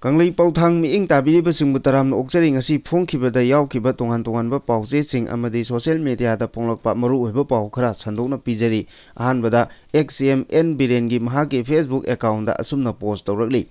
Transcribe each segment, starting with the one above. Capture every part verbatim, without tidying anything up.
ꯀꯪꯂꯩ ꯄꯥꯎꯊꯥꯡ ꯃꯤꯠꯌꯦꯡ ꯇꯥꯕꯤꯔꯤꯕꯁꯤꯡꯕꯨ ꯇꯔꯥꯝꯅ ꯑꯣꯛꯆꯔꯤ꯫ ꯉꯁꯤ ꯐꯣꯡꯈꯤꯕꯗ ꯌꯥꯎꯈꯤꯕ ꯇꯣꯉꯥꯟ ꯇꯣꯉꯥꯟꯕ ꯄꯥꯎꯆꯦꯁꯤꯡ ꯑꯃꯗꯤ social mediaꯗ ꯐꯣꯡꯂꯛꯄ ꯃꯔꯨꯑꯣꯏꯕ ꯄꯥꯎ ꯈꯔ ꯁꯟꯗꯣꯛꯅ ꯄꯤꯖꯔꯤ꯫ ꯑꯍꯥꯟꯕꯗ, ex CM N ꯕꯤꯔꯦꯟꯒꯤ ꯃꯍꯥꯛꯀꯤ Facebook accountꯗ ꯑꯁꯨꯝꯅ post ꯇꯧꯔꯛꯂꯤ: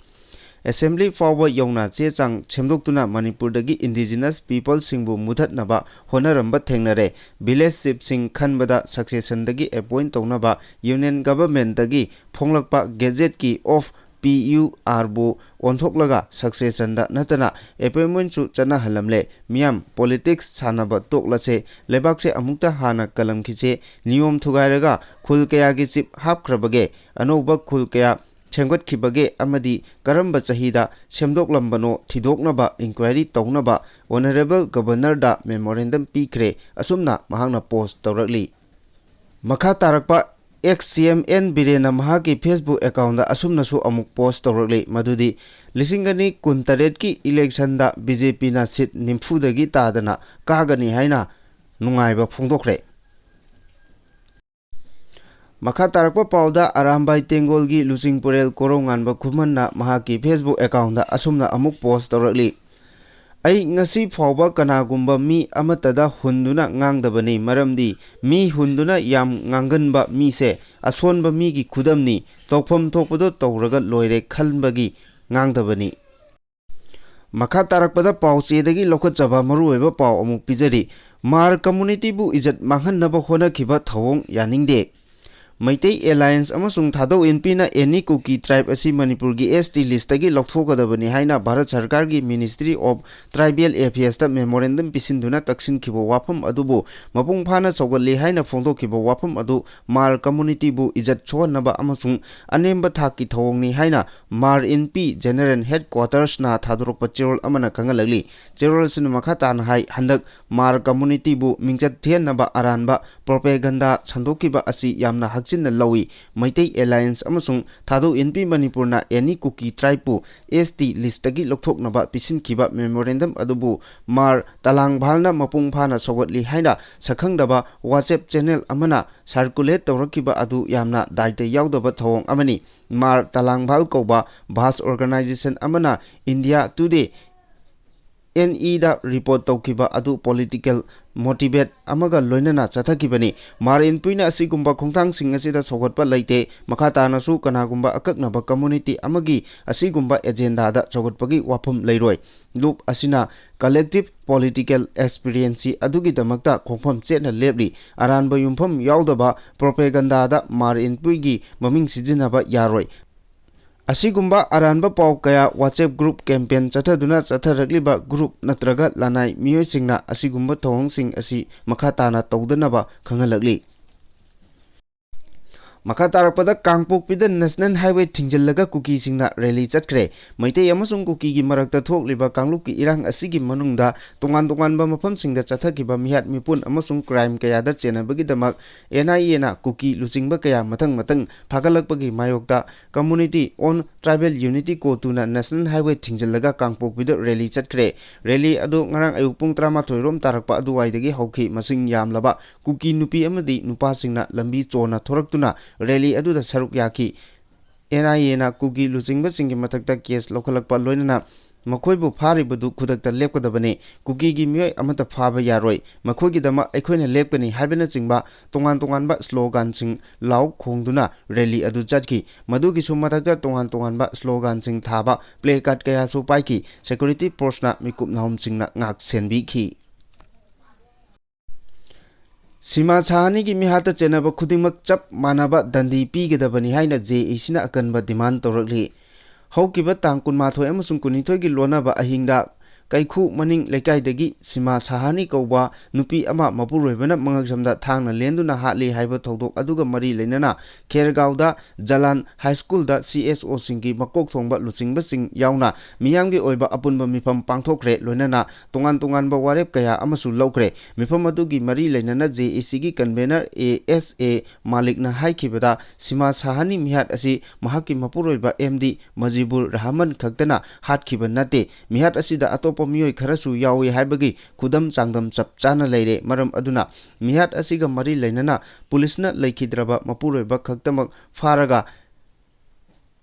"Assembly ꯐꯥꯎꯕ ꯌꯧꯅ ꯆꯦ ꯆꯥꯡ ꯁꯦꯝꯗꯣꯛꯇꯨꯅ ꯃꯅꯤꯄꯨꯔꯗꯒꯤ indigenous peopleꯁꯤꯡꯕꯨ ꯃꯨꯊꯠꯅꯕ ꯍꯣꯠꯅꯔꯝꯕ ꯊꯦꯡꯅꯔꯦ꯫ Village chiefꯁꯤꯡ ꯈꯟꯕꯗ successionꯗꯒꯤ appoint ꯇꯧꯅꯕ union governmentꯇꯒꯤ ꯐꯣꯡꯂꯛꯄ gazetteꯀꯤ of PURꯕꯨ ꯑꯣꯟꯊꯣꯛꯂꯒ successionꯗ ꯅꯠꯇꯅ appointmentꯁꯨ ꯆꯠꯅꯍꯜꯂꯝꯂꯦ꯫ ꯃꯤꯌꯥꯝ, politics ꯁꯥꯟꯅꯕ ꯇꯣꯛꯂꯁꯦ꯫ ꯂꯩꯕꯥꯛꯁꯦ ꯑꯃꯨꯛꯇ ꯍꯥꯟꯅ ꯀꯜꯂꯝꯈꯤꯁꯦ꯫ ꯅꯤꯌꯣꯝ ꯊꯨꯒꯥꯏꯔꯒ ꯈꯨꯜ ꯀꯌꯥꯒꯤ chief ꯍꯥꯞꯈ꯭ꯔꯕꯒꯦ? ꯑꯅꯧꯕ ꯈꯨꯜ ꯀꯌꯥ ꯁꯦꯝꯒꯠꯈꯤꯕꯒꯦ ꯑꯃꯗꯤ ꯀꯔꯝꯕ ꯆꯍꯤꯗ ꯁꯦꯝꯗꯣꯛꯂꯝꯕꯅꯣ ꯊꯤꯗꯣꯛꯅꯕ inquiry ꯇꯧꯅꯕ honourable governorꯗ memorandum ꯄꯤꯈ꯭ꯔꯦ", ꯑꯁꯨꯝꯅ ꯃꯍꯥꯛꯅ post ꯇꯧꯔꯛꯂꯤ꯫ ꯃꯈꯥ ꯇꯥꯔꯛꯄ, ex CM N ꯕꯤꯔꯦꯟꯅ ꯃꯍꯥꯛꯀꯤ Facebook accountꯗ ꯑꯁꯨꯝꯅꯁꯨ ꯑꯃꯨꯛ post ꯇꯧꯔꯛꯂꯤ, ꯃꯗꯨꯗꯤ ꯂꯤꯁꯤꯡ ꯑꯅꯤ ꯀꯨꯟꯇꯔꯦꯠꯀꯤ electionꯗ BJPꯅ seat ꯅꯤꯐꯨꯗꯒꯤ ꯇꯥꯗꯅ ꯀꯥꯒꯅꯤ ꯍꯥꯏꯅ ꯅꯨꯡꯉꯥꯏꯕ ꯐꯣꯡꯗꯣꯛꯈ꯭ꯔꯦ꯫ ꯃꯈꯥ ꯇꯥꯔꯛꯄ ꯄꯥꯎꯗ, ꯑꯔꯥꯝꯕꯥꯏ ꯇꯦꯡꯒꯣꯜꯒꯤ ꯂꯨꯆꯤꯡ ꯄꯨꯔꯦꯜ ꯀꯣꯔꯧꯉꯥꯟꯕ ꯈꯨꯃꯟꯅ ꯃꯍꯥꯛꯀꯤ Facebook accountꯗ ꯑꯁꯨꯝꯅ ꯑꯃꯨꯛ post ꯇꯧꯔꯛꯂꯤ: "ꯑꯩ ꯉꯁꯤ ꯐꯥꯎꯕ ꯀꯅꯥꯒꯨꯝꯕ ꯃꯤ ꯑꯃꯠꯇꯗ ꯍꯨꯟꯗꯨꯅ ꯉꯥꯡꯗꯕꯅꯤ, ꯃꯔꯝꯗꯤ ꯃꯤ ꯍꯨꯟꯗꯨꯅ ꯌꯥꯝ ꯉꯥꯡꯒꯟꯕ ꯃꯤꯁꯦ ꯑꯁꯣꯟꯕ ꯃꯤꯒꯤ ꯈꯨꯗꯝꯅꯤ, ꯇꯧꯐꯝ ꯊꯣꯛꯄꯗꯣ ꯇꯧꯔꯒ ꯂꯣꯏꯔꯦ ꯈꯟꯕꯒꯤ ꯉꯥꯡꯗꯕꯅꯤ"꯫ ꯃꯈꯥ ꯇꯥꯔꯛꯄꯗ ꯄꯥꯎ ꯆꯦꯗꯒꯤ ꯂꯧꯈꯠꯆꯕ ꯃꯔꯨꯑꯣꯏꯕ ꯄꯥꯎ ꯑꯃꯨꯛ ꯄꯤꯖꯔꯤ꯫ ꯃꯥꯔ communityꯕꯨ ꯏꯖꯠ ꯃꯥꯡꯍꯟꯅꯕ ꯍꯣꯠꯅꯈꯤꯕ ꯊꯧꯑꯣꯡ ꯌꯥꯅꯤꯡꯗꯦ꯫ ꯃꯩꯇꯩ Alliance ꯑꯃꯁꯨꯡ ꯊꯥꯗꯧ ꯏꯟꯄꯤꯅ any Kuki tribe ꯑꯁꯤ ꯃꯅꯤꯄꯨꯔꯒꯤ ST listꯇꯒꯤ ꯂꯧꯊꯣꯛꯀꯗꯕꯅꯤ ꯍꯥꯏꯅ ꯚꯥꯔꯠ ꯁꯔꯀꯥꯔꯒꯤ Ministry of Tribal Affairsꯇ memorandum ꯄꯤꯁꯤꯟꯗꯨꯅ ꯇꯛꯁꯤꯟꯈꯤꯕ ꯋꯥꯐꯝ ꯑꯗꯨꯕꯨ ꯃꯄꯨꯡ ꯐꯥꯅ ꯁꯧꯒꯠꯂꯤ ꯍꯥꯏꯅ ꯐꯣꯡꯗꯣꯛꯈꯤꯕ ꯋꯥꯐꯝ ꯑꯗꯨ ꯃꯥꯔ communityꯕꯨ ꯏꯖꯠ ꯁꯣꯛꯍꯟꯅꯕ ꯑꯃꯁꯨꯡ ꯑꯅꯦꯝꯕ ꯊꯥꯛꯀꯤ ꯊꯧꯑꯣꯡꯅꯤ ꯍꯥꯏꯅ ꯃꯥꯔ ꯏꯟꯄꯤ General Headquartersꯅ ꯊꯥꯗꯣꯔꯛꯄ ꯆꯦꯔꯣꯜ ꯑꯃꯅ ꯈꯪꯍꯜꯂꯛꯂꯤ꯫ ꯆꯦꯔꯣꯜ ꯑꯁꯤꯅ ꯃꯈꯥ ꯇꯥꯅ ꯍꯥꯏ, ꯍꯟꯗꯛ ꯃꯥꯔ communityꯕꯨ ꯃꯤꯡꯆꯠ ꯊꯤꯍꯟꯅꯕ ꯑꯔꯥꯟꯕ propaganda ꯁꯟꯗꯣꯛꯈꯤꯕ ꯑꯁꯤ ꯌꯥꯝꯅ ꯍꯛꯆꯤꯟꯅ ꯆꯤꯟꯅ ꯂꯧꯏ꯫ ꯃꯩꯇꯩ Alliance ꯑꯃꯁꯨꯡ ꯊꯥꯗꯣꯛ ꯏꯟꯄꯤ ꯃꯅꯤꯄꯨꯔꯅ ꯑꯦꯅꯤ ꯀꯨꯀꯤ ꯇ꯭ꯔꯥꯏꯕꯄꯨ ꯑꯦꯁ ꯇꯤ ꯂꯤꯁꯇꯒꯤ ꯂꯧꯊꯣꯛꯅꯕ ꯄꯤꯁꯤꯟꯈꯤꯕ ꯃꯦꯃꯣꯔꯦꯟꯗꯝ ꯑꯗꯨꯕꯨ ꯃꯥꯔ ꯇꯂꯥꯡꯚꯥꯜꯅ ꯃꯄꯨꯡ ꯐꯥꯅ ꯁꯧꯒꯠꯂꯤ ꯍꯥꯏꯅ ꯁꯛꯈꯪꯗꯕ WhatsApp ꯆꯦꯅꯦꯜ ꯑꯃꯅ ꯁꯥꯔꯀꯨꯂꯦꯠ ꯇꯧꯔꯛꯈꯤꯕ ꯑꯗꯨ ꯌꯥꯝꯅ ꯗꯥꯏꯇ ꯌꯥꯎꯗꯕ ꯊꯧꯑꯣꯡ ꯑꯃꯅꯤ꯫ ꯃꯥꯔ ꯇꯂꯥꯡꯚꯥꯜ ꯀꯧꯕ ꯚꯥꯁ ꯑꯣꯔꯒꯅꯥꯏꯖꯦꯁꯟ ꯑꯃꯅ ꯏꯟꯗꯤꯌꯥ ꯇꯨꯗꯦ ꯑꯦꯟ ꯏꯗ ꯔꯤꯄꯣꯔꯠ ꯇꯧꯈꯤꯕ ꯑꯗꯨ ꯄꯣꯂꯤꯇꯤꯀꯦꯜ ꯃꯣꯇꯤꯚꯦꯠ ꯑꯃꯒ ꯂꯣꯏꯅꯅ ꯆꯠꯊꯈꯤꯕꯅꯤ꯫ ꯃꯥꯔ ꯏꯟꯄꯨꯏꯅ ꯑꯁꯤꯒꯨꯝꯕ ꯈꯣꯡꯊꯥꯡꯁꯤꯡ ꯑꯁꯤꯗ ꯁꯧꯒꯠꯄ ꯂꯩꯇꯦ꯫ ꯃꯈꯥ ꯇꯥꯅꯁꯨ ꯀꯅꯥꯒꯨꯝꯕ ꯑꯀꯛꯅꯕ ꯀꯝꯃꯨꯅꯤꯇꯤ ꯑꯃꯒꯤ ꯑꯁꯤꯒꯨꯝꯕ ꯑꯦꯖꯦꯟꯗꯥꯗ ꯁꯧꯒꯠꯄꯒꯤ ꯋꯥꯐꯝ ꯂꯩꯔꯣꯏ꯫ ꯂꯨꯞ ꯑꯁꯤꯅ ꯀꯂꯦꯛꯇꯤꯚ ꯄꯣꯂꯤꯇꯤꯀꯦꯜ ꯑꯦꯛꯁꯄꯤꯔꯤꯌꯦꯟꯁꯁꯤ ꯑꯗꯨꯒꯤꯗꯃꯛꯇ ꯈꯣꯡꯐꯝ ꯆꯦꯠꯅ ꯂꯦꯞꯂꯤ꯫ ꯑꯔꯥꯟꯕ ꯌꯨꯝꯐꯝ ꯌꯥꯎꯗꯕ ꯄ꯭ꯔꯣꯄꯦꯒꯟꯗꯥꯗ ꯃꯥꯔ ꯏꯟꯄꯨꯏꯒꯤ ꯃꯃꯤꯡ ꯁꯤꯖꯤꯟꯅꯕ ꯌꯥꯔꯣꯏ꯫ ꯑꯁꯤꯒꯨꯝꯕ ꯑꯔꯥꯟꯕ ꯄꯥꯎ ꯀꯌꯥ WhatsApp ꯒ꯭ꯔꯨꯞ ꯀꯦꯝꯄꯦꯟ ꯆꯠꯊꯗꯨꯅ ꯆꯠꯊꯔꯛꯂꯤꯕ ꯒ꯭ꯔꯨꯞ ꯅꯠꯇ꯭ꯔꯒ ꯂꯅꯥꯏ ꯃꯤꯑꯣꯏꯁꯤꯡꯅ ꯑꯁꯤꯒꯨꯝꯕ ꯊꯧꯑꯣꯡꯁꯤꯡ ꯑꯁꯤ ꯃꯈꯥ ꯇꯥꯅ ꯇꯧꯗꯅꯕ ꯈꯪꯍꯜꯂꯛꯂꯤ꯫ ꯃꯈꯥ ꯇꯥꯔꯛꯄꯗ ꯀꯥꯡꯄꯣꯛꯄꯤꯗ ꯅꯦꯁꯅꯦꯜ ꯍꯥꯏꯋꯦ ꯊꯤꯡꯖꯤꯜꯂꯒ ꯀꯨꯀꯤꯁꯤꯡꯅ ꯔꯦꯂꯤ ꯆꯠꯈ꯭ꯔꯦ꯫ ꯃꯩꯇꯩ ꯑꯃꯁꯨꯡ ꯀꯨꯀꯤꯒꯤ ꯃꯔꯛꯇ ꯊꯣꯛꯂꯤꯕ ꯀꯥꯡꯂꯨꯞꯀꯤ ꯏꯔꯥꯡ ꯑꯁꯤꯒꯤ ꯃꯅꯨꯡꯗ ꯇꯣꯉꯥꯟ ꯇꯣꯉꯥꯟꯕ ꯃꯐꯝꯁꯤꯡꯗ ꯆꯠꯊꯈꯤꯕ ꯃꯤꯍꯥꯠ ꯃꯤꯄꯨꯟ ꯑꯃꯁꯨꯡ ꯀ꯭ꯔꯥꯏꯝ ꯀꯌꯥꯗ ꯆꯦꯟꯅꯕꯒꯤꯗꯃꯛ ꯑꯦꯟ ꯑꯥꯏ ꯑꯦꯅ ꯀꯨꯀꯤ ꯂꯨꯆꯤꯡꯕ ꯀꯌꯥ ꯃꯊꯪ ꯃꯊꯪ ꯐꯥꯒꯠꯂꯛꯄꯒꯤ ꯃꯥꯌꯣꯛꯇ Community on Tribal Unity ꯀꯣꯇꯨꯅ ꯅꯦꯁꯅꯦꯜ ꯍꯥꯏꯋꯦ ꯊꯤꯡꯖꯤꯜꯂꯒ ꯀꯥꯡꯄꯣꯛꯄꯤꯗ ꯔꯦꯂꯤ ꯆꯠꯈ꯭ꯔꯦ꯫ ꯔꯦꯂꯤ ꯑꯗꯨ ꯉꯔꯥꯡ ꯑꯌꯨꯛ ꯄꯨꯡ ꯇꯔꯥꯃꯥꯊꯣꯏ ꯔꯣꯝ ꯇꯥꯔꯛꯄ ꯑꯗꯨꯋꯥꯏꯗꯒꯤ ꯍꯧꯈꯤ꯫ ꯃꯁꯤꯡ ꯌꯥꯝꯂꯕ ꯀꯨꯀꯤ ꯅꯨꯄꯤ ꯑꯃꯗꯤ ꯅꯨꯄꯥꯁꯤꯡꯅ ꯂꯝꯕꯤ ꯆꯣꯟꯅ ꯊꯣꯔꯛꯇꯨꯅ ꯔꯦꯂꯤ ꯑꯗꯨꯗ ꯁꯔꯨꯛ ꯌꯥꯈꯤ꯫ ꯑꯦꯟ ꯑꯥꯏ ꯑꯦꯅ ꯀꯨꯀꯤ ꯂꯨꯆꯤꯡꯕꯁꯤꯡꯒꯤ ꯃꯊꯛꯇ ꯀꯦꯁ ꯂꯧꯈꯠꯂꯛꯄ ꯂꯣꯏꯅꯅ ꯃꯈꯣꯏꯕꯨ ꯐꯥꯔꯤꯕꯗꯨ ꯈꯨꯗꯛꯇ ꯂꯦꯞꯀꯗꯕꯅꯤ꯫ ꯀꯨꯀꯤꯒꯤ ꯃꯤꯑꯣꯏ ꯑꯃꯠꯇ ꯐꯥꯕ ꯌꯥꯔꯣꯏ꯫ ꯃꯈꯣꯏꯒꯤꯗꯃꯛ ꯑꯩꯈꯣꯏꯅ ꯂꯦꯞꯀꯅꯤ ꯍꯥꯏꯕꯅꯆꯤꯡꯕ ꯇꯣꯉꯥꯟ ꯇꯣꯉꯥꯟꯕ ꯁ꯭ꯂꯣꯒꯥꯟꯁꯤꯡ ꯂꯥꯎ ꯈꯣꯡꯗꯨꯅ ꯔꯦꯂꯤ ꯑꯗꯨ ꯆꯠꯈꯤ꯫ ꯃꯗꯨꯒꯤꯁꯨ ꯃꯊꯛꯇ ꯇꯣꯉꯥꯟ ꯇꯣꯉꯥꯟꯕ ꯁ꯭ꯂꯣꯒꯥꯟꯁꯤꯡ ꯊꯥꯕ ꯄ꯭ꯂꯦ ꯀꯥꯔꯗ ꯀꯌꯥꯁꯨ ꯄꯥꯏꯈꯤ꯫ ꯁꯦꯀ꯭ꯌꯨꯔꯤꯇꯤ ꯐꯣꯔꯁꯅ ꯃꯤꯀꯨꯞ ꯅꯥꯍꯨꯝꯁꯤꯡꯅ ꯉꯥꯛ ꯁꯦꯟꯕꯤꯈꯤ꯫ ꯁꯤꯃꯥ ꯁꯥꯍꯥꯅꯤꯒꯤ ꯃꯤꯍꯥꯠꯇ ꯆꯦꯟꯅꯕ ꯈꯨꯗꯤꯡꯃꯛ ꯆꯞ ꯃꯥꯟꯅꯕ ꯗꯟꯗꯤ ꯄꯤꯒꯗꯕꯅꯤ ꯍꯥꯏꯅ ꯖꯦ ꯑꯦ ꯁꯤꯅ ꯑꯀꯟꯕ ꯗꯤꯃꯥꯟ ꯇꯧꯔꯛꯂꯤ꯫ ꯍꯧꯈꯤꯕ ꯇꯥꯡ ꯀꯨꯟꯃꯥꯊꯣꯏ ꯑꯃꯁꯨꯡ ꯀꯨꯟꯅꯤꯊꯣꯏꯒꯤ ꯂꯣꯟꯅꯕ ꯑꯍꯤꯡꯗ ꯀꯩꯈꯨ ꯃꯅꯤꯡ ꯂꯩꯀꯥꯏꯗꯒꯤ ꯁꯤꯃꯥ ꯁꯍꯥꯅꯤ ꯀꯧꯕ ꯅꯨꯄꯤ ꯑꯃ ꯃꯄꯨꯔꯣꯏꯕꯅ ꯃꯉꯛꯁꯝꯗ ꯊꯥꯡꯅ ꯂꯦꯟꯗꯨꯅ ꯍꯥꯠꯂꯤ ꯍꯥꯏꯕ ꯊꯧꯗꯣꯛ ꯑꯗꯨꯒ ꯃꯔꯤ ꯂꯩꯅꯅ ꯈꯦꯔꯒꯥꯎꯗ ꯖꯂꯥꯟ ꯍꯥꯏ ꯁ꯭ꯀꯨꯜꯗ ꯁꯤ ꯑꯦꯁ ꯑꯣꯁꯤꯡꯒꯤ ꯃꯀꯣꯛ ꯊꯣꯡꯕ ꯂꯨꯆꯤꯡꯕꯁꯤꯡ ꯌꯥꯎꯅ ꯃꯤꯌꯥꯝꯒꯤ ꯑꯣꯏꯕ ꯑꯄꯨꯟꯕ ꯃꯤꯐꯝ ꯄꯥꯡꯊꯣꯛꯈ꯭ꯔꯦ꯫ ꯂꯣꯏꯅꯅ ꯇꯣꯉꯥꯟ ꯇꯣꯉꯥꯟꯕ ꯋꯥꯔꯦꯞ ꯀꯌꯥ ꯑꯃꯁꯨ ꯂꯧꯈ꯭ꯔꯦ꯫ ꯃꯤꯐꯝ ꯑꯗꯨꯒꯤ ꯃꯔꯤ ꯂꯩꯅꯅ ꯖꯦ ꯑꯦ ꯁꯤꯒꯤ ꯀꯟꯚꯦꯅꯔ ꯑꯦ ꯑꯦꯁ ꯑꯦ ꯃꯥꯂꯤꯛꯅ ꯍꯥꯏꯈꯤꯕꯗ, ꯁꯤꯃꯥ ꯁꯍꯥꯅꯤ ꯃꯤꯍꯥꯠ ꯑꯁꯤ ꯃꯍꯥꯛꯀꯤ ꯃꯄꯨꯔꯣꯏꯕ ꯑꯦꯝ ꯗꯤ ꯃꯖꯤꯕꯨꯔ ꯔꯍꯃꯟ ꯈꯛꯇꯅ ꯍꯥꯠꯈꯤꯕ ꯅꯠꯇꯦ꯫ ꯃꯤꯍꯥꯠ ꯑꯁꯤꯗ ꯑꯇꯣꯞꯄ ꯃꯤꯑꯣꯏ ꯈꯔꯁꯨ ꯌꯥꯎꯏ ꯍꯥꯏꯕꯒꯤ ꯈꯨꯗꯝ ꯆꯥꯡꯗꯝ ꯆꯞ ꯆꯥꯅ ꯂꯩꯔꯦ꯫ ꯃꯔꯝ ꯑꯗꯨꯅ ꯃꯤꯍꯥꯠ ꯑꯁꯤꯒ ꯃꯔꯤ ꯂꯩꯅꯅ ꯄꯨꯂꯤꯁꯅ ꯂꯩꯈꯤꯗ꯭ꯔꯕ ꯃꯄꯨꯔꯣꯏꯕ ꯈꯛꯇꯃꯛ ꯐꯥꯔꯒ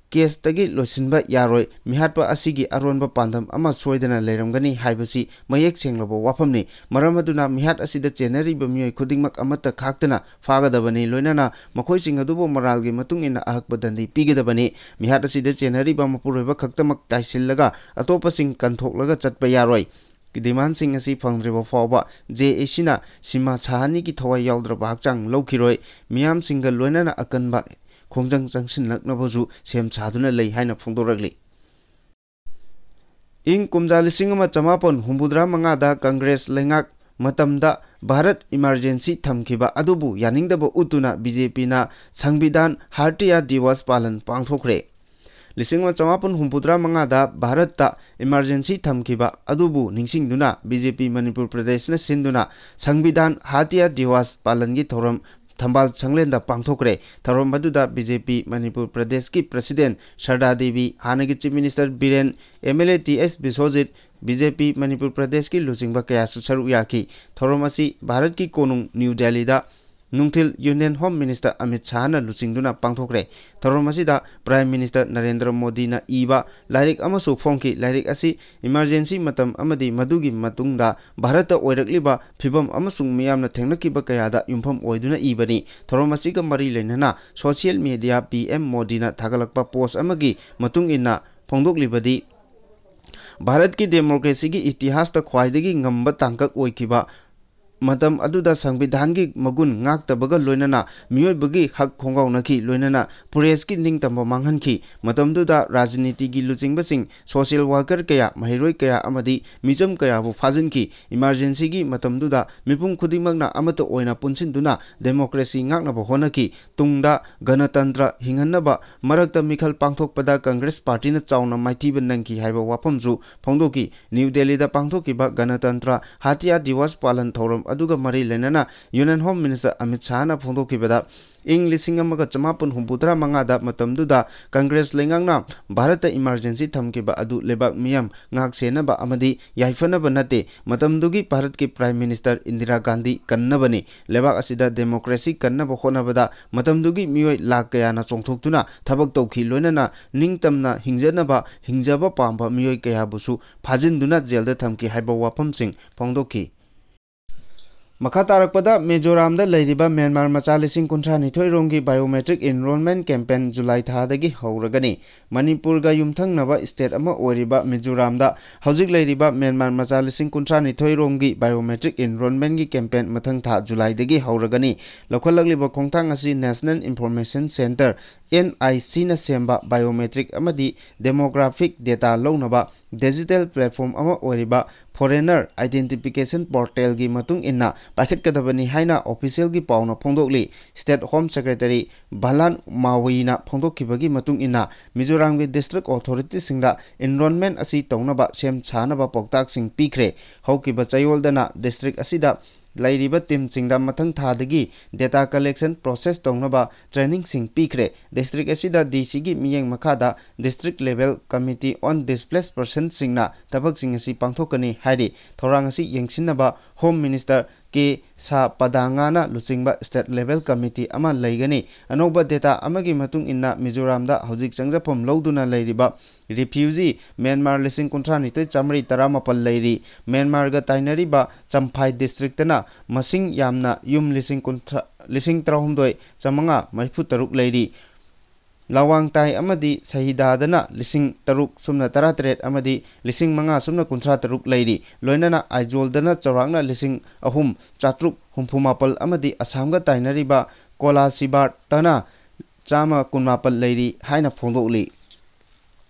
ꯀꯦꯁꯇꯒꯤ ꯂꯣꯏꯁꯤꯟꯕ ꯌꯥꯔꯣꯏ꯫ ꯃꯤꯍꯥꯠꯄ ꯑꯁꯤꯒꯤ ꯑꯔꯣꯟꯕ ꯄꯥꯟꯗꯝ ꯑꯃ ꯁꯣꯏꯗꯅ ꯂꯩꯔꯝꯒꯅꯤ ꯍꯥꯏꯕꯁꯤ ꯃꯌꯦꯛ ꯁꯦꯡꯂꯕ ꯋꯥꯐꯝꯅꯤ꯫ ꯃꯔꯝ ꯑꯗꯨꯅ ꯃꯤꯍꯥꯠ ꯑꯁꯤꯗ ꯆꯦꯟꯅꯔꯤꯕ ꯃꯤꯑꯣꯏ ꯈꯨꯗꯤꯡꯃꯛ ꯑꯃꯠꯇ ꯈꯥꯛꯇꯅ ꯐꯥꯒꯗꯕꯅꯤ꯫ ꯂꯣꯏꯅꯅ ꯃꯈꯣꯏꯁꯤꯡ ꯑꯗꯨꯕꯨ ꯃꯔꯥꯜꯒꯤ ꯃꯇꯨꯡ ꯏꯟꯅ ꯑꯍꯛꯄ ꯗꯟꯗꯤ ꯄꯤꯒꯗꯕꯅꯤ꯫ ꯃꯤꯍꯥꯠ ꯑꯁꯤꯗ ꯆꯦꯟꯅꯔꯤꯕ ꯃꯄꯨꯔꯣꯏꯕ ꯈꯛꯇꯃꯛ ꯇꯥꯏꯁꯤꯜꯂꯒ ꯑꯇꯣꯞꯄꯁꯤꯡ ꯀꯟꯊꯣꯛꯂꯒ ꯆꯠꯄ ꯌꯥꯔꯣꯏ꯫ ꯗꯤꯃꯥꯟꯁꯤꯡ ꯑꯁꯤ ꯐꯪꯗ꯭ꯔꯤꯕ ꯐꯥꯎꯕ ꯖꯦ ꯑꯦ ꯁꯤꯅ ꯁꯤꯃꯥ ꯁꯍꯥꯅꯤꯒꯤ ꯊꯋꯥꯏ ꯌꯥꯎꯗ꯭ꯔꯕ ꯍꯛꯆꯥꯡ ꯂꯧꯈꯤꯔꯣꯏ꯫ ꯃꯤꯌꯥꯝꯁꯤꯡꯒ ꯂꯣꯏꯅꯅ ꯑꯀꯟꯕ ꯈꯣꯡꯖꯪ ꯆꯪꯁꯤꯜꯂꯛꯅꯕꯁꯨ ꯁꯦꯝ ꯁꯥꯗꯨꯅ ꯂꯩ ꯍꯥꯏꯅ ꯐꯣꯡꯗꯣꯔꯛꯂꯤ꯫ ꯏꯪ ꯀꯨꯝꯖꯥ ꯂꯤꯁꯤꯡ ꯑꯃ ꯆꯃꯥꯄꯟ ꯍꯨꯝꯐꯨꯇꯔꯥ ꯃꯉꯥꯗ ꯀꯪꯒ꯭ꯔꯦꯁ ꯂꯩꯉꯥꯛ ꯃꯇꯝꯗ ꯚꯥꯔꯠ ꯏꯃꯥꯔꯖꯦꯟꯁꯤ ꯊꯝꯈꯤꯕ ꯑꯗꯨꯕꯨ ꯌꯥꯅꯤꯡꯗꯕ ꯎꯠꯇꯨꯅ ꯕꯤ ꯖꯦ ꯄꯤꯅ ꯁꯪꯕꯤꯙꯥꯟ ꯍꯥꯔꯇꯤꯌꯥ ꯗꯤꯋꯥꯁ ꯄꯥꯂꯟ ꯄꯥꯡꯊꯣꯛꯈ꯭ꯔꯦ꯫ ꯂꯤꯁꯤꯡ ꯑꯃ ꯆꯃꯥꯄꯟ ꯍꯨꯝꯐꯨꯇꯔꯥ ꯃꯉꯥꯗ ꯚꯥꯔꯠꯇ ꯏꯃꯥꯔꯖꯦꯟꯁꯤ ꯊꯝꯈꯤꯕ ꯑꯗꯨꯕꯨ ꯅꯤꯡꯁꯤꯡꯗꯨꯅ ꯕꯤ ꯖꯦ ꯄꯤ ꯃꯅꯤꯄꯨꯔ ꯄ꯭ꯔꯗꯦꯁꯅ ꯁꯤꯟꯗꯨꯅ ꯁꯪꯕꯤꯙꯥꯟ ꯍꯥꯔꯇꯤꯌꯥ ꯗꯤꯋꯥꯁ ꯄꯥꯂꯟꯒꯤ ꯊꯧꯔꯝ ꯊꯝꯕꯥꯜ ꯁꯪꯂꯦꯟꯗ ꯄꯥꯡꯊꯣꯛꯈ꯭ꯔꯦ꯫ ꯊꯧꯔꯝ ꯑꯗꯨꯗ ꯕꯤ ꯖꯦ ꯄꯤ ꯃꯅꯤꯄꯨꯔ ꯄ꯭ꯔꯗꯦꯁꯀꯤ ꯄ꯭ꯔꯁꯤꯗꯦꯟ ꯁꯔꯗꯥ ꯗꯦꯕꯤ, ꯍꯥꯟꯅꯒꯤ chief minister Biren, M L A T S Biswajit, B J P Manipur ꯄ꯭ꯔꯗꯦꯁꯀꯤ ꯂꯨꯆꯤꯡꯕ ꯀꯌꯥꯁꯨ ꯁꯔꯨꯛ ꯌꯥꯈꯤ꯫ ꯊꯧꯔꯝ ꯑꯁꯤ ꯚꯥꯔꯠꯀꯤ ꯀꯣꯅꯨꯡ ꯅ꯭ꯌꯨ ꯗꯦꯜꯂꯤꯗ ꯅꯨꯡꯊꯤꯜ ꯌꯨꯅꯤꯌꯟ ꯍꯣꯝ ꯃꯤꯅꯤꯁꯇꯔ ꯑꯃꯤꯠ ꯁꯥꯍꯅ ꯂꯨꯆꯤꯡꯗꯨꯅ ꯄꯥꯡꯊꯣꯛꯈ꯭ꯔꯦ꯫ ꯊꯧꯔꯝ ꯑꯁꯤꯗ ꯄ꯭ꯔꯥꯏꯝ ꯃꯤꯅꯤꯁꯇꯔ ꯅꯔꯦꯟꯗ꯭ꯔ ꯃꯣꯗꯤꯅ ꯏꯕ ꯂꯥꯏꯔꯤꯛ ꯑꯃꯁꯨ ꯐꯣꯡꯈꯤ꯫ ꯂꯥꯏꯔꯤꯛ ꯑꯁꯤ ꯏꯃꯥꯔꯖꯦꯟꯁꯤ ꯃꯇꯝ ꯑꯃꯗꯤ ꯃꯗꯨꯒꯤ ꯃꯇꯨꯡꯗ ꯚꯥꯔꯠꯇ ꯑꯣꯏꯔꯛꯂꯤꯕ ꯐꯤꯚꯝ ꯑꯃꯁꯨꯡ ꯃꯤꯌꯥꯝꯅ ꯊꯦꯡꯅꯈꯤꯕ ꯀꯌꯥꯗ ꯌꯨꯝꯐꯝ ꯑꯣꯏꯗꯨꯅ ꯏꯕꯅꯤ꯫ ꯊꯧꯔꯝ ꯑꯁꯤꯒ ꯃꯔꯤ ꯂꯩꯅꯅ ꯁꯣꯁꯤꯌꯦꯜ ꯃꯤꯗꯤꯌꯥ ꯄꯤ ꯑꯦꯝ ꯃꯣꯗꯤꯅ ꯊꯥꯒꯠꯂꯛꯄ ꯄꯣꯁ ꯑꯃꯒꯤ ꯃꯇꯨꯡ ꯏꯟꯅ ꯐꯣꯡꯗꯣꯛꯂꯤꯕꯗꯤ, ꯚꯥꯔꯠꯀꯤ ꯗꯦꯃꯣꯀ꯭ꯔꯦꯁꯤꯒꯤ ꯏꯇꯤꯍꯥꯁꯇ ꯈ꯭ꯋꯥꯏꯗꯒꯤ ꯉꯝꯕ ꯇꯥꯡꯀꯛ ꯑꯣꯏꯈꯤꯕ ꯃꯇꯝ ꯑꯗꯨꯗ ꯁꯪꯕꯤꯙꯥꯟꯒꯤ ꯃꯒꯨꯟ ꯉꯥꯛꯇꯕꯒ ꯂꯣꯏꯅꯅ ꯃꯤꯑꯣꯏꯕꯒꯤ ꯍꯛ ꯈꯣꯡꯒꯥꯎꯅꯈꯤ, ꯂꯣꯏꯅꯅ ꯄ꯭ꯔꯦꯁꯀꯤ ꯅꯤꯡꯇꯝꯕ ꯃꯥꯡꯍꯟꯈꯤ꯫ ꯃꯇꯝꯗꯨꯗ ꯔꯥꯖꯅꯤꯇꯤꯒꯤ ꯂꯨꯆꯤꯡꯕꯁꯤꯡ, ꯁꯣꯁꯤꯌꯦꯜ ꯋꯥꯔꯀꯔ ꯀꯌꯥ, ꯃꯍꯩꯔꯣꯏ ꯀꯌꯥ ꯑꯃꯗꯤ ꯃꯤꯆꯝ ꯀꯌꯥꯕꯨ ꯐꯥꯖꯤꯟꯈꯤ꯫ ꯏꯃꯥꯔꯖꯦꯟꯁꯤꯒꯤ ꯃꯇꯝꯗꯨꯗ ꯃꯤꯄꯨꯝ ꯈꯨꯗꯤꯡꯃꯛꯅ ꯑꯃꯠꯇ ꯑꯣꯏꯅ ꯄꯨꯟꯁꯤꯟꯗꯨꯅ ꯗꯦꯃꯣꯀ꯭ꯔꯦꯁꯤ ꯉꯥꯛꯅꯕ ꯍꯣꯠꯅꯈꯤ꯫ ꯇꯨꯡꯗ ꯒꯅꯇꯟꯇ꯭ꯔ ꯍꯤꯡꯍꯟꯅꯕ ꯃꯔꯛꯇ ꯃꯤꯈꯜ ꯄꯥꯡꯊꯣꯛꯄꯗ ꯀꯪꯒ꯭ꯔꯦꯁ ꯄꯥꯔꯇꯤꯅ ꯆꯥꯎꯅ ꯃꯥꯏꯊꯤꯕ ꯅꯪꯈꯤ ꯍꯥꯏꯕ ꯋꯥꯐꯝꯁꯨ ꯐꯣꯡꯗꯣꯛꯈꯤ꯫ ꯅ꯭ꯌꯨ ꯗꯦꯜꯂꯤꯗ ꯄꯥꯡꯊꯣꯛꯈꯤꯕ ꯒꯅꯇꯟꯇ꯭ꯔ ꯍꯥꯇꯤꯌꯥ ꯗꯤꯋꯥꯁ ꯄꯥꯂꯟ ꯊꯧꯔꯝ ꯑꯗꯨꯒ ꯃꯔꯤ ꯂꯩꯅꯅ ꯌꯨꯅꯤꯌꯟ ꯍꯣꯝ ꯃꯤꯅꯤꯁꯇꯔ ꯑꯃꯤꯠ ꯁꯥꯍꯅ ꯐꯣꯡꯗꯣꯛꯈꯤꯕꯗ, ꯏꯪ ꯂꯤꯁꯤꯡ ꯑꯃꯒ ꯆꯃꯥꯄꯟ ꯍꯨꯝꯐꯨꯇꯔꯥ ꯃꯉꯥꯗ ꯃꯇꯝꯗꯨꯗ ꯀꯪꯒ꯭ꯔꯦꯁ ꯂꯩꯉꯥꯛꯅ ꯚꯥꯔꯠꯇ ꯏꯃꯥꯔꯖꯦꯟꯁꯤ ꯊꯝꯈꯤꯕ ꯑꯗꯨ ꯂꯩꯕꯥꯛ ꯃꯤꯌꯥꯝ ꯉꯥꯛ ꯁꯦꯟꯅꯕ ꯑꯃꯗꯤ ꯌꯥꯏꯐꯅꯕ ꯅꯠꯇꯦ, ꯃꯇꯝꯗꯨꯒꯤ ꯚꯥꯔꯠꯀꯤ ꯄ꯭ꯔꯥꯏꯝ ꯃꯤꯅꯤꯁꯇꯔ ꯏꯟꯗꯤꯔꯥ ꯒꯥꯟꯙꯤ ꯀꯟꯅꯕꯅꯤ꯫ ꯂꯩꯕꯥꯛ ꯑꯁꯤꯗ ꯗꯦꯃꯣꯀ꯭ꯔꯦꯁꯤ ꯀꯟꯅꯕ ꯍꯣꯠꯅꯕꯗ ꯃꯇꯝꯗꯨꯒꯤ ꯃꯤꯑꯣꯏ ꯂꯥꯈ ꯀꯌꯥꯅ ꯆꯣꯡꯊꯣꯛꯇꯨꯅ ꯊꯕꯛ ꯇꯧꯈꯤ, ꯂꯣꯏꯅꯅ ꯅꯤꯡꯇꯝꯅ ꯍꯤꯡꯖꯅꯕ, ꯍꯤꯡꯖꯕ ꯄꯥꯝꯕ ꯃꯤꯑꯣꯏ ꯀꯌꯥꯕꯨꯁꯨ ꯐꯥꯖꯤꯟꯗꯨꯅ ꯖꯦꯜꯗ ꯊꯝꯈꯤ ꯍꯥꯏꯕ ꯋꯥꯐꯝꯁꯤꯡ ꯐꯣꯡꯗꯣꯛꯈꯤ꯫ ꯃꯈꯥ ꯇꯥꯔꯛꯄꯗ, ꯃꯤꯖꯣꯔꯥꯝꯗ ꯂꯩꯔꯤꯕ ꯃ꯭ꯌꯥꯟꯃꯥꯔ ꯃꯆꯥ ꯂꯤꯁꯤꯡ ꯀꯨꯟꯊ꯭ꯔꯥ ꯅꯤꯊꯣꯏ ꯔꯣꯝꯒꯤ biometric enrollment campaign ꯖꯨꯂꯥꯏ ꯊꯥꯗꯒꯤ ꯍꯧꯔꯒꯅꯤ꯫ ꯃꯅꯤꯄꯨꯔꯒ ꯌꯨꯝꯊꯪꯅꯕ state ꯑꯃ ꯑꯣꯏꯔꯤꯕ ꯃꯤꯖꯣꯔꯥꯝꯗ ꯍꯧꯖꯤꯛ ꯂꯩꯔꯤꯕ ꯃ꯭ꯌꯥꯟꯃꯥꯔ ꯃꯆꯥ ꯂꯤꯁꯤꯡ ꯀꯨꯟꯊ꯭ꯔꯥ ꯅꯤꯊꯣꯏ ꯔꯣꯝꯒꯤ biometric enrollment ꯀꯤ campaign ꯃꯊꯪ ꯊꯥ ꯖꯨꯂꯥꯏꯗꯒꯤ ꯍꯧꯔꯒꯅꯤ꯫ ꯂꯧꯈꯠꯂꯛꯂꯤꯕ ꯈꯣꯡꯊꯥꯡ ꯑꯁꯤ National Information Centre, N I C ꯅ ꯁꯦꯝꯕ biometric ꯑꯃꯗꯤ demographic data ꯂꯧꯅꯕ digital platform ꯑꯃ ꯑꯣꯏꯔꯤꯕ Foreigner Identification Portal ꯒꯤ ꯃꯇꯨꯡ ꯏꯟꯅ ꯄꯥꯏꯈꯠꯀꯗꯕꯅꯤ ꯍꯥꯏꯅ official ꯒꯤ ꯄꯥꯎꯅ ꯐꯣꯡꯗꯣꯛꯂꯤ꯫ State Home Secretary ꯚꯥꯂꯥꯟ ꯃꯥꯋꯤꯅ ꯐꯣꯡꯗꯣꯛꯈꯤꯕꯒꯤ ꯃꯇꯨꯡ ꯏꯟꯅ, ꯃꯤꯖꯣꯔꯥꯝꯒꯤ district authority ꯁꯤꯡꯗ enrollment ꯑꯁꯤ ꯇꯧꯅꯕ ꯁꯦꯝ ꯁꯥꯅꯕ ꯄꯥꯎꯇꯥꯛꯁꯤꯡ ꯄꯤꯈ꯭ꯔꯦ꯫ ꯍꯧꯈꯤꯕ ꯆꯌꯣꯜꯗꯅ district ꯑꯁꯤꯗ ꯂꯩꯔꯤꯕ team ꯁꯤꯡꯗ ꯃꯊꯪ ꯊꯥꯗꯒꯤ data collection process ꯇꯧꯅꯕ training ꯁꯤꯡ ꯄꯤꯈ꯭ꯔꯦ꯫ District ꯑꯁꯤꯗ D C ꯒꯤ ꯃꯤꯠꯌꯦꯡ ꯃꯈꯥꯗ District Level Committee on Displaced Persons ꯁꯤꯡꯅ ꯊꯕꯛꯁꯤꯡ ꯑꯁꯤ ꯄꯥꯡꯊꯣꯛꯀꯅꯤ ꯍꯥꯏꯔꯤ꯫ ꯊꯧꯔꯥꯡ ꯑꯁꯤ ꯌꯦꯡꯁꯤꯟꯅꯕ Home Minister ꯀꯦ ꯁꯥ ꯄꯗꯥꯉꯥꯅ ꯂꯨꯆꯤꯡꯕ state level committee ꯑꯃ ꯂꯩꯒꯅꯤ꯫ ꯑꯅꯧꯕ data ꯑꯃꯒꯤ ꯃꯇꯨꯡ ꯏꯟꯅ, ꯃꯤꯖꯣꯔꯥꯝꯗ ꯍꯧꯖꯤꯛ ꯆꯪꯖꯐꯝ ꯂꯧꯗꯨꯅ ꯂꯩꯔꯤꯕ refugee ꯃ꯭ꯌꯥꯟꯃꯥꯔ ꯂꯤꯁꯤꯡ ꯀꯨꯟꯊ꯭ꯔꯥ ꯅꯤꯊꯣꯏ ꯆꯥꯃꯔꯤ ꯇꯔꯥꯃꯥꯄꯜ ꯂꯩꯔꯤ꯫ ꯃ꯭ꯌꯥꯟꯃꯥꯔꯒ ꯇꯥꯏꯅꯔꯤꯕ ꯆꯝꯐꯥꯏ district ꯇꯅ ꯃꯁꯤꯡ ꯌꯥꯝꯅ ꯌꯨꯝ ꯂꯤꯁꯤꯡ ꯀꯨꯟꯊ꯭ꯔꯥ, ꯂꯤꯁꯤꯡ ꯇꯔꯥꯍꯨꯝꯗꯣꯏ ꯆꯥꯃꯉꯥ ꯃꯔꯤꯐꯨ ꯇꯔꯨꯛ ꯂꯩꯔꯤ꯫ ꯂꯋꯥꯡꯇꯥꯏ ꯑꯃꯗꯤ ꯁꯍꯤꯗꯥꯗꯅ ꯂꯤꯁꯤꯡ ꯇꯔꯨꯛ ꯁꯨꯞꯅ ꯇꯔꯥꯇꯔꯦꯠ ꯑꯃꯗꯤ ꯂꯤꯁꯤꯡ ꯃꯉꯥ ꯁꯨꯞꯅ ꯀꯨꯟꯊ꯭ꯔꯥ ꯇꯔꯨꯛ ꯂꯩꯔꯤ꯫ ꯂꯣꯏꯅꯅ ꯑꯥꯏꯖꯣꯜꯗꯅ ꯆꯥꯎꯔꯥꯛꯅ ꯂꯤꯁꯤꯡ ꯑꯍꯨꯝ ꯆꯥꯇ꯭ꯔꯨꯛ ꯍꯨꯝꯐꯨ ꯃꯥꯄꯜ ꯑꯃꯗꯤ ꯑꯁꯥꯝꯒ ꯇꯥꯏꯅꯔꯤꯕ ꯀꯣꯂꯥꯁꯤꯕꯥꯔꯇꯅ ꯆꯥꯝꯃ ꯀꯨꯟꯃꯥꯄꯜ ꯂꯩꯔꯤ ꯍꯥꯏꯅ ꯐꯣꯡꯗꯣꯛꯂꯤ꯫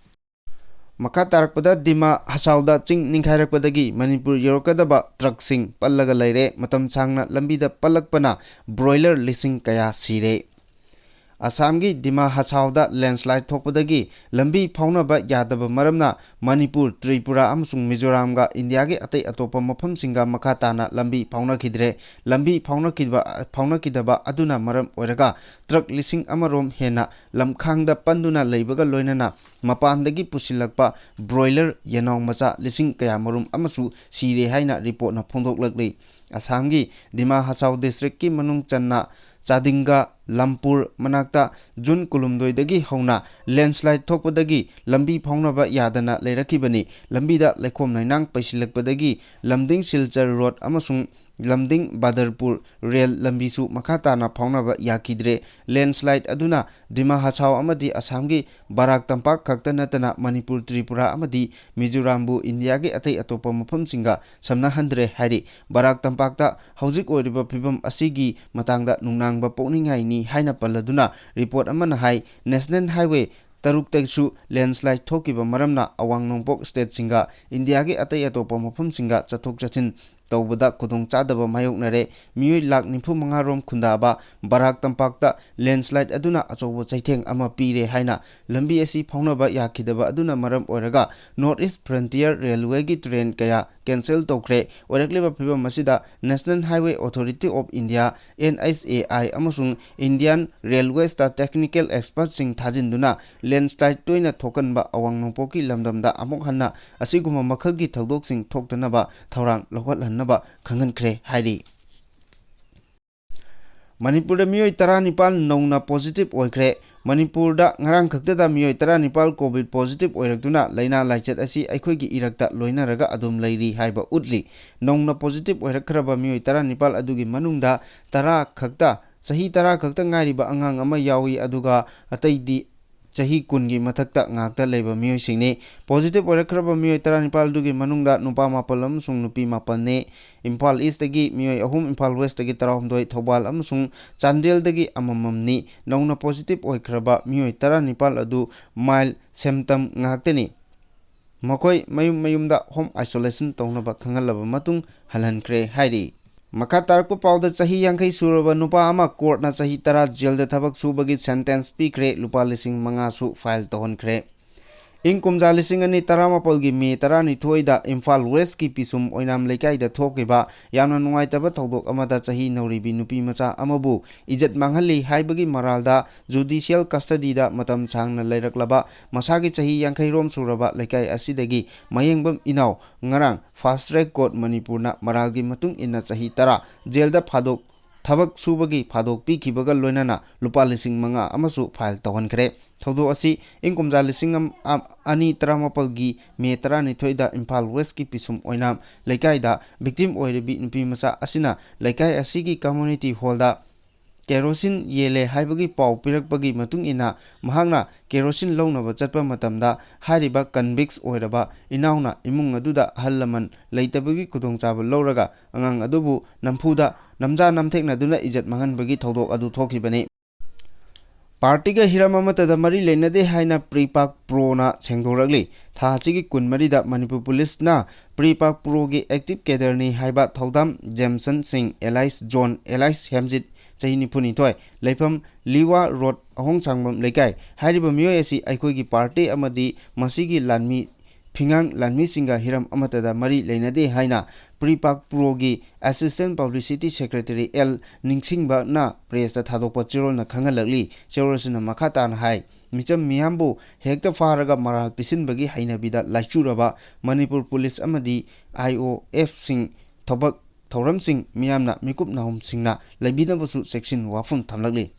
ꯃꯈꯥ ꯇꯥꯔꯛꯄꯗ ꯗꯤꯃꯥ ꯍꯁꯥꯎꯗ ꯆꯤꯡ ꯅꯤꯡꯈꯥꯏꯔꯛꯄꯗꯒꯤ ꯃꯅꯤꯄꯨꯔ ꯌꯧꯔꯛꯀꯗꯕ ꯇ꯭ꯔꯛꯁꯤꯡ ꯄꯜꯂꯒ ꯂꯩꯔꯦ꯫ ꯃꯇꯝ ꯁꯥꯡꯅ ꯂꯝꯕꯤꯗ ꯄꯜꯂꯛꯄꯅ ꯕ꯭ꯔꯣꯏꯂꯔ ꯂꯤꯁꯤꯡ ꯀꯌꯥ ꯁꯤꯔꯦ꯫ ꯑꯁꯥꯝꯒꯤ ꯗꯤꯃꯥ ꯍꯁꯥꯎꯗ ꯂꯦꯟꯁꯂꯥꯏꯠ ꯊꯣꯛꯄꯗꯒꯤ ꯂꯝꯕꯤ ꯐꯥꯎꯅꯕ ꯌꯥꯗꯕ ꯃꯔꯝꯅ ꯃꯅꯤꯄꯨꯔ, ꯇ꯭ꯔꯤꯄꯨꯔꯥ ꯑꯃꯁꯨꯡ ꯃꯤꯖꯣꯔꯥꯝꯒ ꯏꯟꯗꯤꯌꯥꯒꯤ ꯑꯇꯩ ꯑꯇꯣꯞꯄ ꯃꯐꯝꯁꯤꯡꯒ ꯃꯈꯥ ꯇꯥꯅ ꯂꯝꯕꯤ ꯐꯥꯎꯅꯈꯤꯗ꯭ꯔꯦ꯫ ꯂꯝꯕꯤ ꯐꯥꯎꯅꯈꯤꯕ, ꯐꯥꯎꯅꯈꯤꯗꯕ ꯑꯗꯨꯅ ꯃꯔꯝ ꯑꯣꯏꯔꯒ ꯇ꯭ꯔꯛ ꯂꯤꯁꯤꯡ ꯑꯃꯔꯣꯝ ꯍꯦꯟꯅ ꯂꯝꯈꯥꯡꯗ ꯄꯟꯗꯨꯅ ꯂꯩꯕꯒ ꯂꯣꯏꯅꯅ ꯃꯄꯥꯟꯗꯒꯤ ꯄꯨꯁꯤꯜꯂꯛꯄ ꯕ꯭ꯔꯣꯏꯂꯔ ꯌꯦꯅꯥꯎ ꯃꯆꯥ ꯂꯤꯁꯤꯡ ꯀꯌꯥꯃꯔꯨꯝ ꯑꯃꯁꯨ ꯁꯤꯔꯦ ꯍꯥꯏꯅ ꯔꯤꯄꯣꯔꯠꯅ ꯐꯣꯡꯗꯣꯛꯂꯛꯂꯤ꯫ ꯑꯁꯥꯝꯒꯤ ꯗꯤꯃꯥ ꯍꯁꯥꯎ ꯗꯤꯁꯇ꯭ꯔꯤꯛꯀꯤ ꯃꯅꯨꯡ ꯆꯟꯅ ꯆꯥꯗꯤꯡꯒ ꯂꯝꯄꯨꯔ ꯃꯅꯥꯛꯇ ꯖꯨꯟ ꯀꯨꯟꯍꯨꯝꯗꯣꯏꯗꯒꯤ ꯍꯧꯅ ꯂꯦꯟꯁꯂꯥꯏꯠ ꯊꯣꯛꯄꯗꯒꯤ ꯂꯝꯕꯤ ꯐꯥꯎꯅꯕ ꯌꯥꯗꯅ ꯂꯩꯔꯛꯈꯤꯕꯅꯤ꯫ ꯂꯝꯕꯤꯗ ꯂꯩꯈꯣꯝ ꯂꯩꯅꯥꯡ ꯄꯩꯁꯤꯜꯂꯛꯄꯗꯒꯤ ꯂꯝꯗꯤꯡ ꯁꯤꯜꯆꯔ ꯔꯣꯗ ꯑꯃꯁꯨꯡ ꯂꯝꯗꯤꯡ ꯕꯥꯗꯔꯄꯨꯔ ꯔꯦꯜ ꯂꯝꯕꯤꯁꯨ ꯃꯈꯥ ꯇꯥꯅ ꯐꯥꯎꯅꯕ ꯌꯥꯈꯤꯗ꯭ꯔꯦ꯫ ꯂꯦꯟꯁꯂꯥꯏꯠ ꯑꯗꯨꯅ ꯗꯤꯃꯥ ꯍꯁꯥꯎ ꯑꯃꯗꯤ ꯑꯁꯥꯝꯒꯤ ꯕꯔꯥꯛ ꯇꯝꯄꯥꯛ ꯈꯛꯇ ꯅꯠꯇꯅ ꯃꯅꯤꯄꯨꯔ, ꯇ꯭ꯔꯤꯄꯨꯔꯥ ꯑꯃꯗꯤ ꯃꯤꯖꯣꯔꯥꯝꯕꯨ ꯏꯟꯗꯤꯌꯥꯒꯤ ꯑꯇꯩ ꯑꯇꯣꯞꯄ ꯃꯐꯝꯁꯤꯡꯒ ꯁꯝꯅꯍꯟꯗ꯭ꯔꯦ ꯍꯥꯏꯔꯤ꯫ ꯕꯔꯥꯛ ꯇꯝꯄꯥꯛꯇ ꯍꯧꯖꯤꯛ ꯑꯣꯏꯔꯤꯕ ꯐꯤꯕꯝ ꯑꯁꯤꯒꯤ ꯃꯇꯥꯡꯗ ꯅꯨꯡꯅꯥꯡꯕ ꯄꯣꯛꯅꯤꯡꯉꯥꯏꯅꯤ ꯍꯥꯏꯅ ꯄꯜꯂꯗꯨꯅ ꯔꯤꯄꯣꯔꯠ ꯑꯃꯅ ꯍꯥꯏ, ꯅꯦꯁꯅꯦꯜ ꯍꯥꯏꯋꯦ ꯇꯔꯨꯛꯇꯁꯨ ꯂꯦꯟꯁꯂꯥꯏꯠ ꯊꯣꯛꯈꯤꯕ ꯃꯔꯝꯅ ꯑꯋꯥꯡ ꯅꯣꯡꯄꯣꯛ ꯁ꯭ꯇꯦꯠꯁꯤꯡꯒ ꯏꯟꯗꯤꯌꯥꯒꯤ ꯑꯇꯩ ꯑꯇꯣꯞꯄ ꯃꯐꯝꯁꯤꯡꯒ ꯆꯠꯊꯣꯛ ꯆꯠꯁꯤꯟ ꯇꯧꯕꯗ ꯈꯨꯗꯣꯡꯆꯥꯗꯕ ꯃꯥꯌꯣꯛꯅꯔꯦ꯫ ꯃꯤꯑꯣꯏ ꯂꯥꯈ ꯅꯤꯐꯨ ꯃꯉꯥ ꯔꯣꯝ ꯈꯨꯟꯗꯥꯕ ꯕꯔꯥꯛ ꯇꯝꯄꯥꯛꯇ ꯂꯦꯟꯁꯂꯥꯏꯠ ꯑꯗꯨꯅ ꯑꯆꯧꯕ ꯆꯩꯊꯦꯡ ꯑꯃ ꯄꯤꯔꯦ ꯍꯥꯏꯅ ꯂꯝꯕꯤ ꯑꯁꯤ ꯐꯥꯎꯅꯕ ꯌꯥꯈꯤꯗꯕ ꯑꯗꯨꯅ ꯃꯔꯝ ꯑꯣꯏꯔꯒ ꯅꯣꯔꯠ ꯏꯁ ꯐ꯭ꯔꯟꯇꯤꯌꯔ ꯔꯦꯜꯋꯦꯒꯤ ꯇ꯭ꯔꯦꯟ ꯀꯌꯥ ꯀꯦꯟꯁꯦꯜ ꯇꯧꯈ꯭ꯔꯦ꯫ ꯑꯣꯏꯔꯛꯂꯤꯕ ꯐꯤꯕꯝ ꯑꯁꯤꯗ national highway authority of India, N H A I, ꯑꯃꯁꯨꯡ ꯏꯟꯗꯤꯌꯥꯟ ꯔꯦꯜꯋꯦꯁꯇ ꯇꯦꯛꯅꯤꯀꯦꯜ ꯑꯦꯛꯁꯄꯔꯠꯁꯤꯡ ꯊꯥꯖꯤꯟꯗꯨꯅ ꯂꯦꯟꯁꯂꯥꯏꯠ ꯇꯣꯏꯅ ꯊꯣꯛꯀꯟꯕ ꯑꯋꯥꯡ ꯅꯣꯡꯄꯣꯛꯀꯤ ꯂꯝꯗꯝꯗ ꯑꯃꯨꯛ ꯍꯟꯅ ꯑꯁꯤꯒꯨꯝꯕ ꯃꯈꯜꯒꯤ ꯊꯧꯗꯣꯛꯁꯤꯡ ꯊꯣꯛꯇꯅꯕ ꯊꯧꯔꯥꯡ ꯂꯧꯈꯠꯍꯟꯅꯕ ꯈꯪꯍꯟꯈ꯭ꯔꯦ ꯍꯥꯏꯔꯤ꯫ ꯃꯅꯤꯄꯨꯔꯗ ꯃꯤꯑꯣꯏ ꯇꯔꯥꯅꯤꯄꯥꯜ ꯅꯧꯅ ꯄꯣꯖꯤꯇꯤꯚ ꯑꯣꯏꯈ꯭ꯔꯦ꯫ ꯃꯅꯤꯄꯨꯔꯗ ꯉꯔꯥꯡ ꯈꯛꯇꯗ ꯃꯤꯑꯣꯏ ꯇꯔꯥꯅꯤꯄꯥꯜ ꯀꯣꯚꯤꯗ ꯄꯣꯖꯤꯇꯤꯚ ꯑꯣꯏꯔꯛꯇꯨꯅ ꯂꯥꯏꯅꯥ ꯂꯥꯏꯆꯠ ꯑꯁꯤ ꯑꯩꯈꯣꯏꯒꯤ ꯏꯔꯛꯇ ꯂꯣꯏꯅꯔꯒ ꯑꯗꯨꯝ ꯂꯩꯔꯤ ꯍꯥꯏꯕ ꯎꯠꯂꯤ꯫ ꯅꯧꯅ ꯄꯣꯖꯤꯇꯤꯚ ꯑꯣꯏꯔꯛꯈ꯭ꯔꯕ ꯃꯤꯑꯣꯏ ꯇꯔꯥꯅꯤꯄꯥꯜ ꯑꯗꯨꯒꯤ ꯃꯅꯨꯡꯗ ꯇꯔꯥ ꯈꯛꯇ ꯆꯍꯤ ꯇꯔꯥ ꯈꯛꯇ ꯉꯥꯏꯔꯤꯕ ꯑꯉꯥꯡ ꯑꯃ ꯌꯥꯎꯏ, ꯑꯗꯨꯒ ꯑꯇꯩꯗꯤ ꯆꯍꯤ ꯀꯨꯟꯒꯤ ꯃꯊꯛꯇ ꯉꯥꯛꯇ ꯂꯩꯕ ꯃꯤꯑꯣꯏꯁꯤꯡꯅꯤ꯫ Positive ꯑꯣꯏꯔꯛꯈ꯭ꯔꯕ ꯃꯤꯑꯣꯏ ꯇꯔꯥꯅꯤꯄꯥꯜ ꯑꯗꯨꯒꯤ ꯃꯅꯨꯡꯗ ꯅꯨꯄꯥ ꯃꯥꯄꯜ ꯑꯃꯁꯨꯡ ꯅꯨꯄꯤ ꯃꯥꯄꯜꯅꯤ꯫ ꯏꯝꯐꯥꯜ ꯏꯁꯇꯒꯤ ꯃꯤꯑꯣꯏ ꯑꯍꯨꯝ, ꯏꯝꯐꯥꯜ ꯋꯦꯁꯇꯒꯤ ꯇꯔꯥꯍꯨꯝꯗꯣꯏ, ꯊꯧꯕꯥꯜ ꯑꯃꯁꯨꯡ ꯆꯥꯟꯗꯦꯜꯗꯒꯤ ꯑꯃꯃꯝꯅꯤ꯫ ꯅꯧꯅ positive ꯑꯣꯏꯈ꯭ꯔꯕ ꯃꯤꯑꯣꯏ ꯇꯔꯥꯅꯤꯄꯥꯜ ꯑꯗꯨ mild symptom ꯉꯥꯛꯇꯅꯤ꯫ ꯃꯈꯣꯏ ꯃꯌꯨꯝ ꯃꯌꯨꯝꯗ home isolation ꯇꯧꯅꯕ ꯈꯪꯍꯜꯂꯕ ꯃꯇꯨꯡ ꯍꯜꯍꯟꯈ꯭ꯔꯦ ꯍꯥꯏꯔꯤ꯫ ꯃꯈꯥ ꯇꯥꯔꯛꯄ ꯄꯥꯎꯗ, ꯆꯍꯤ ꯌꯥꯡꯈꯩ ꯁꯨꯔꯕ ꯅꯨꯄꯥ ꯑꯃ ꯀꯣꯔꯠꯅ ꯆꯍꯤ ꯇꯔꯥ ꯖꯦꯜꯗ ꯊꯕꯛ ꯁꯨꯕꯒꯤ sentence ꯄꯤꯈ꯭ꯔꯦ, ꯂꯨꯄꯥ ꯂꯤꯁꯤꯡ ꯃꯉꯥꯁꯨ fine ꯇꯧꯍꯟꯈ꯭ꯔꯦ꯫ ꯏꯪ ꯀꯨꯝꯖꯥ ꯂꯤꯁꯤꯡ ꯑꯅꯤ ꯇꯔꯥꯃꯥꯄꯜꯒꯤ ꯃꯦ ꯇꯔꯥꯅꯤꯊꯣꯏꯗ ꯏꯝꯐꯥꯜ ꯋꯦꯁꯀꯤ ꯄꯤꯁꯨꯝ ꯑꯣꯏꯅꯥꯝ ꯂꯩꯀꯥꯏꯗ ꯊꯣꯛꯈꯤꯕ ꯌꯥꯝꯅ ꯅꯨꯡꯉꯥꯏꯇꯕ ꯊꯧꯗꯣꯛ ꯑꯃꯗ ꯆꯍꯤ ꯅꯧꯔꯤꯕꯤ ꯅꯨꯄꯤ ꯃꯆꯥ ꯑꯃꯕꯨ ꯏꯖꯠ ꯃꯥꯡꯍꯜꯂꯤ ꯍꯥꯏꯕꯒꯤ ꯃꯔꯥꯜꯗ judicial custodyꯗ ꯃꯇꯝ ꯁꯥꯡꯅ ꯂꯩꯔꯛꯂꯕ ꯃꯁꯥꯒꯤ ꯆꯍꯤ ꯌꯥꯡꯈꯩ ꯔꯣꯝ ꯁꯨꯔꯕ ꯂꯩꯀꯥꯏ ꯑꯁꯤꯗꯒꯤ ꯃꯌꯦꯡꯕꯝ ꯏꯅꯥꯎ ꯉꯔꯥꯡ Fast Track Court ꯃꯅꯤꯄꯨꯔꯅ ꯃꯔꯥꯜꯒꯤ ꯃꯇꯨꯡ ꯏꯟꯅ ꯆꯍꯤ ꯇꯔꯥ ꯖꯦꯜꯗ ꯐꯥꯗꯣꯛ ꯊꯕꯛ ꯁꯨꯕꯒꯤ ꯐꯥꯗꯣꯛ ꯄꯤꯈꯤꯕꯒ ꯂꯣꯏꯅꯅ ꯂꯨꯄꯥ ꯂꯤꯁꯤꯡ ꯃꯉꯥ ꯑꯃꯁꯨ fine ꯇꯧꯍꯟꯈ꯭ꯔꯦ꯫ ꯊꯧꯗꯣꯛ ꯑꯁꯤ ꯏꯪ ꯀꯨꯝꯖꯥ ꯂꯤꯁꯤꯡ ꯑꯅꯤ ꯇꯔꯥꯃꯥꯄꯜꯒꯤ ꯃꯦ ꯇꯔꯥꯅꯤꯊꯣꯏꯗ ꯏꯝꯐꯥꯜ ꯋꯦꯁꯀꯤ ꯄꯤꯁꯨꯝ ꯑꯣꯏꯅꯥꯝ ꯂꯩꯀꯥꯏꯗ victim ꯑꯣꯏꯔꯤꯕꯤ ꯅꯨꯄꯤ ꯃꯆꯥ ꯑꯁꯤꯅ ꯂꯩꯀꯥꯏ ꯑꯁꯤꯒꯤ community hallꯗ ꯀꯦꯔꯣꯁꯤꯟ ꯌꯦꯜꯂꯦ ꯍꯥꯏꯕꯒꯤ ꯄꯥꯎ ꯄꯤꯔꯛꯄꯒꯤ ꯃꯇꯨꯡ ꯏꯟꯅ ꯃꯍꯥꯛꯅ ꯀꯦꯔꯣꯁꯤꯟ ꯂꯧꯅꯕ ꯆꯠꯄ ꯃꯇꯝꯗ ꯍꯥꯏꯔꯤꯕ convict ꯑꯣꯏꯔꯕ ꯏꯅꯥꯎꯅ ꯏꯃꯨꯡ ꯑꯗꯨꯗ ꯑꯍꯜ ꯂꯃꯟ ꯂꯩꯇꯕꯒꯤ ꯈꯨꯗꯣꯡꯆꯥꯕ ꯂꯧꯔꯒ ꯑꯉꯥꯡ ꯑꯗꯨꯕꯨ ꯅꯝꯐꯨꯗ ꯅꯝꯖꯥ ꯅꯝꯊꯦꯛꯅꯗꯨꯅ ꯏꯖꯠ ꯃꯥꯡꯍꯟꯕꯒꯤ ꯊꯧꯗꯣꯛ ꯑꯗꯨ ꯊꯣꯛꯈꯤꯕꯅꯤ꯫ Partyꯒ ꯍꯤꯔꯝ ꯑꯃꯠꯇꯗ ꯃꯔꯤ ꯂꯩꯅꯗꯦ ꯍꯥꯏꯅ PREPAK Proꯅ ꯁꯦꯡꯗꯣꯔꯛꯂꯤ꯫ ꯊꯥ ꯑꯁꯤꯒꯤ ꯀꯨꯟꯃꯔꯤꯗ ꯃꯅꯤꯄꯨꯔ ꯄꯨꯂꯤꯁꯅ PREPAK Proꯒꯤ active cadreꯅꯤ ꯍꯥꯏꯕ ꯊꯧꯗꯥꯝ ꯖꯦꯝꯁꯟ ꯁꯤꯡ alias ꯖꯣꯟ alias ꯍꯦꯝꯖꯤꯠ, ꯆꯍꯤ ꯅꯤꯐꯨꯅꯤꯊꯣꯏ, ꯂꯩꯐꯝ ꯂꯤꯋꯥ ꯔꯣꯗ, ꯑꯍꯣꯡꯁꯥꯡꯕꯝ ꯂꯩꯀꯥꯏ꯫ ꯍꯥꯏꯔꯤꯕ ꯃꯤꯑꯣꯏ ꯑꯁꯤ ꯑꯩꯈꯣꯏꯒꯤ party ꯑꯃꯗꯤ ꯃꯁꯤꯒꯤ ꯂꯥꯟꯃꯤ ꯐꯤꯉꯥꯡ ꯂꯥꯟꯃꯤꯁꯤꯡꯒ ꯍꯤꯔꯝ ꯑꯃꯠꯇꯗ ꯃꯔꯤ ꯂꯩꯅꯗꯦ ꯍꯥꯏꯅ PREPAK Proꯒꯤ Assistant Publicity Secretary ꯑꯦꯜ ꯅꯤꯡꯁꯤꯡꯕꯅ pressꯇ ꯊꯥꯗꯣꯛꯄ ꯆꯦꯔꯣꯜꯅ ꯈꯪꯍꯜꯂꯛꯂꯤ꯫ ꯆꯦꯔꯣꯜ ꯑꯁꯤꯅ ꯃꯈꯥ ꯇꯥꯅ ꯍꯥꯏ, ꯃꯤꯆꯝ ꯃꯤꯌꯥꯝꯕꯨ ꯍꯦꯛꯇ ꯐꯥꯔꯒ ꯃꯔꯥꯜ ꯄꯤꯁꯤꯟꯕꯒꯤ ꯍꯩꯅꯕꯤꯗ ꯂꯥꯏꯆꯨꯔꯕ ꯃꯅꯤꯄꯨꯔ ꯄꯨꯂꯤꯁ ꯑꯃꯗꯤ IOFꯁꯤꯡ ꯊꯕꯛ ꯊꯧꯔꯝꯁꯤꯡ ꯃꯤꯌꯥꯝꯅ ꯃꯤꯀꯨꯞ ꯅꯥꯍꯨꯝꯁꯤꯡꯅ ꯂꯩꯕꯤꯅꯕꯁꯨ ꯆꯦꯛꯁꯤꯟ ꯋꯥꯐꯝ ꯊꯝꯂꯛꯂꯤ꯫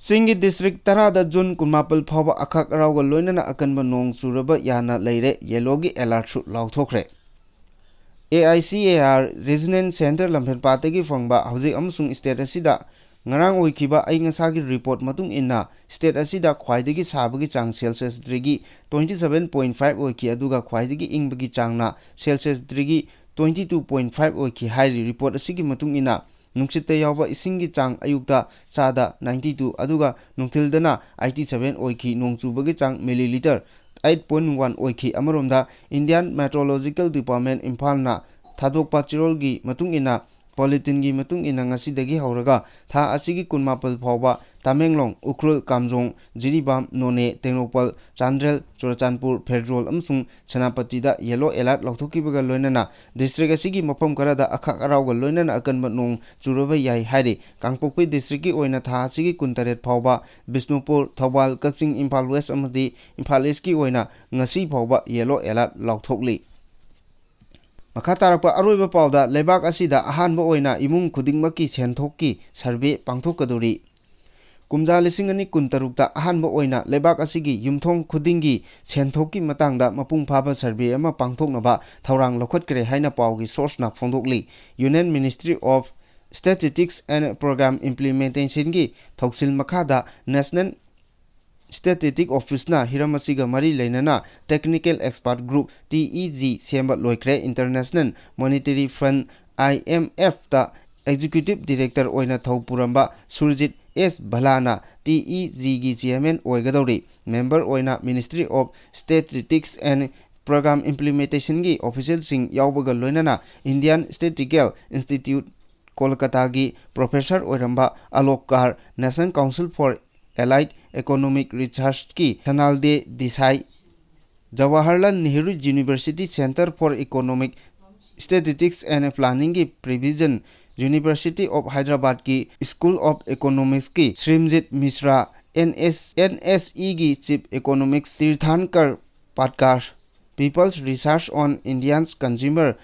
ꯆꯤꯡꯒꯤ district ꯇꯔꯥꯗ ꯖꯨꯟ ꯀꯨꯟꯃꯥꯄꯜ ꯐꯥꯎꯕ ꯑꯈꯥꯛ ꯑꯔꯥꯎꯒ ꯂꯣꯏꯅꯅ ꯑꯀꯟꯕ ꯅꯣꯡ ꯆꯨꯔꯕ ꯌꯥꯅ ꯂꯩꯔꯦ, yellowꯒꯤ alertꯁꯨ ꯂꯥꯎꯊꯣꯛꯈ꯭ꯔꯦ꯫ AICAR Regional Centre ꯂꯝꯐꯦꯜꯄꯥꯠꯇꯒꯤ ꯐꯪꯕ ꯍꯧꯖꯤꯛ ꯑꯃꯁꯨꯡ state ꯑꯁꯤꯗ ꯉꯔꯥꯡ ꯑꯣꯏꯈꯤꯕ ꯑꯏꯪ ꯑꯁꯥꯒꯤ ꯔꯤꯄꯣꯔꯠ ꯃꯇꯨꯡ ꯏꯟꯅ, ꯁ꯭ꯇꯦꯠ ꯑꯁꯤꯗ ꯈ꯭ꯋꯥꯏꯗꯒꯤ ꯁꯥꯕꯒꯤ ꯆꯥꯡ celsius degree twenty seven point five ꯑꯣꯏꯈꯤ, ꯑꯗꯨꯒ ꯈ꯭ꯋꯥꯏꯗꯒꯤ ꯏꯪꯕꯒꯤ ꯆꯥꯡꯅ celsius degree twenty two point five ꯑꯣꯏꯈꯤ ꯍꯥꯏꯔꯤ꯫ ꯔꯤꯄꯣꯔꯠ ꯑꯁꯤꯒꯤ ꯃꯇꯨꯡ ꯏꯟꯅ, ꯅꯨꯡꯁꯤꯠꯇ ꯌꯥꯎꯕ ꯏꯁꯤꯡꯒꯤ ꯆꯥꯡ ꯑꯌꯨꯛꯇ ꯆꯥꯗ ninety two, ꯑꯗꯨꯒ ꯅꯨꯡꯊꯤꯜꯗꯅ eighty seven ꯑꯣꯏꯈꯤ꯫ ꯅꯣꯡ ꯆꯨꯕꯒꯤ ꯆꯥꯡ ꯃꯤꯂꯤꯂꯤꯇꯔ eight point one ꯑꯣꯏꯈꯤ꯫ ꯑꯃꯔꯣꯝꯗ, ꯏꯟꯗꯤꯌꯥꯟ ꯃꯦꯇ꯭ꯔꯣꯂꯣꯖꯤꯀꯦꯜ ꯗꯤꯄꯥꯔꯠꯃꯦꯟ ꯏꯝꯐꯥꯜꯅ ꯊꯥꯗꯣꯛꯄ ꯆꯦꯔꯣꯜꯒꯤ ꯃꯇꯨꯡ ꯏꯟꯅ, ꯕꯨꯂꯦꯇꯤꯟꯒꯤ ꯃꯇꯨꯡ ꯏꯟꯅ, ꯉꯁꯤꯗꯒꯤ ꯍꯧꯔꯒ ꯊꯥ ꯑꯁꯤꯒꯤ ꯀꯨꯟꯃꯥꯄꯜ ꯐꯥꯎꯕ ꯇꯃꯦꯡꯂꯣꯡ, ꯎꯈ꯭ꯔꯨꯜ, ꯀꯥꯝꯖꯣꯡ, ꯖꯤꯔꯤꯕꯥꯝ, ꯅꯣꯅꯦ, ꯇꯦꯡꯅꯧꯄꯜ, ꯆꯥꯟꯗꯦꯜ, ꯆꯨꯔꯆꯥꯟꯄꯨꯔ, ꯐꯦꯔꯖꯣꯜ ꯑꯃꯁꯨꯡ ꯁꯦꯅꯥꯄꯇꯤꯗ ꯌꯦꯂꯣ ꯑꯦꯂꯔꯠ ꯂꯥꯎꯊꯣꯛꯈꯤꯕꯒ ꯂꯣꯏꯅꯅ ꯗꯤꯁꯇ꯭ꯔꯤꯛ ꯑꯁꯤꯒꯤ ꯃꯐꯝ ꯈꯔꯗ ꯑꯈꯥꯛ ꯑꯔꯥꯎꯒ ꯂꯣꯏꯅꯅ ꯑꯀꯟꯕ ꯅꯣꯡ ꯆꯨꯔꯕ ꯌꯥꯏ ꯍꯥꯏꯔꯤ꯫ ꯀꯥꯡꯄꯣꯛꯄꯤ ꯗꯤꯁꯇ꯭ꯔꯤꯛꯀꯤ ꯑꯣꯏꯅ ꯊꯥ ꯑꯁꯤꯒꯤ ꯀꯨꯟꯇꯔꯦꯠ ꯐꯥꯎꯕ ꯕꯤꯁꯅꯨꯄꯨꯔ, ꯊꯧꯕꯥꯜ, ꯀꯛꯆꯤꯡ, ꯏꯝꯐꯥꯜ ꯋꯦꯁ ꯑꯃꯗꯤ ꯏꯝꯐꯥꯜ ꯏꯁꯀꯤ ꯑꯣꯏꯅ ꯉꯁꯤ ꯐꯥꯎꯕ ꯌꯦꯂꯣ ꯑꯦꯂꯔꯠ ꯂꯥꯎꯊꯣꯛꯂꯤ꯫ ꯃꯈꯥ ꯇꯥꯔꯛꯄ ꯑꯔꯣꯏꯕ ꯄꯥꯎꯗ, ꯂꯩꯕꯥꯛ ꯑꯁꯤꯗ ꯑꯍꯥꯟꯕ ꯑꯣꯏꯅ ꯏꯃꯨꯡ ꯈꯨꯗꯤꯡꯃꯛꯀꯤ ꯁꯦꯟꯊꯣꯛꯀꯤ ꯁꯔꯚꯦ ꯄꯥꯡꯊꯣꯛꯀꯗꯧꯔꯤ꯫ ꯀꯨꯝꯖꯥ ꯂꯤꯁꯤꯡ ꯑꯅꯤ ꯀꯨꯟꯇꯔꯨꯛꯇ ꯑꯍꯥꯟꯕ ꯑꯣꯏꯅ ꯂꯩꯕꯥꯛ ꯑꯁꯤꯒꯤ ꯌꯨꯝꯊꯣꯡ ꯈꯨꯗꯤꯡꯒꯤ ꯁꯦꯟꯊꯣꯛꯀꯤ ꯃꯇꯥꯡꯗ ꯃꯄꯨꯡ ꯐꯥꯕ ꯁꯔꯚꯦ ꯑꯃ ꯄꯥꯡꯊꯣꯛꯅꯕ ꯊꯧꯔꯥꯡ ꯂꯧꯈꯠꯈ꯭ꯔꯦ ꯍꯥꯏꯅ ꯄꯥꯎꯒꯤ ꯁꯣꯔꯁꯅ ꯐꯣꯡꯗꯣꯛꯂꯤ꯫ Union Ministry of Statistics and Program Implementationꯒꯤ ꯊꯧꯁꯤꯜ ꯃꯈꯥꯗ National Statistic Officeꯅ ꯍꯤꯔꯝ ꯑꯁꯤꯒ ꯃꯔꯤ ꯂꯩꯅꯅ Technical Expert Group, TEG, ꯁꯦꯝꯕ ꯂꯣꯏꯈ꯭ꯔꯦ꯫ International Monetary Fund, IMFꯇ Executive Director ꯑꯣꯏꯅ ꯊꯧ ꯄꯨꯔꯝꯕ ꯁꯨꯔꯖꯤꯠ ꯑꯦꯁ ꯚꯂꯥꯅ TEGꯒꯤ Chairman ꯑꯣꯏꯒꯗꯧꯔꯤ꯫ Member ꯑꯣꯏꯅ Ministry of Statistics and Program Implementationꯒꯤ officialꯁꯤꯡ ꯌꯥꯎꯕꯒ ꯂꯣꯏꯅꯅ Indian Statistical Institute, ꯀꯣꯜꯀꯇꯥꯒꯤ professor ꯑꯣꯏꯔꯝꯕ Alok Kar, National Council for Allied Economic Researchꯀꯤ Sonalde Desai, Jawaharlal Nehru University Center for Economic Statistics and Planningꯒꯤ Prevision, University of Hyderabadꯀꯤ School of Economicsꯀꯤ ꯁ꯭ꯔꯤꯝꯖꯤꯠ ꯃꯤꯁ꯭ꯔꯥ, NS, NSEꯒꯤ Chief Economist Tirthankar Patkar, People's Research on India's Consumer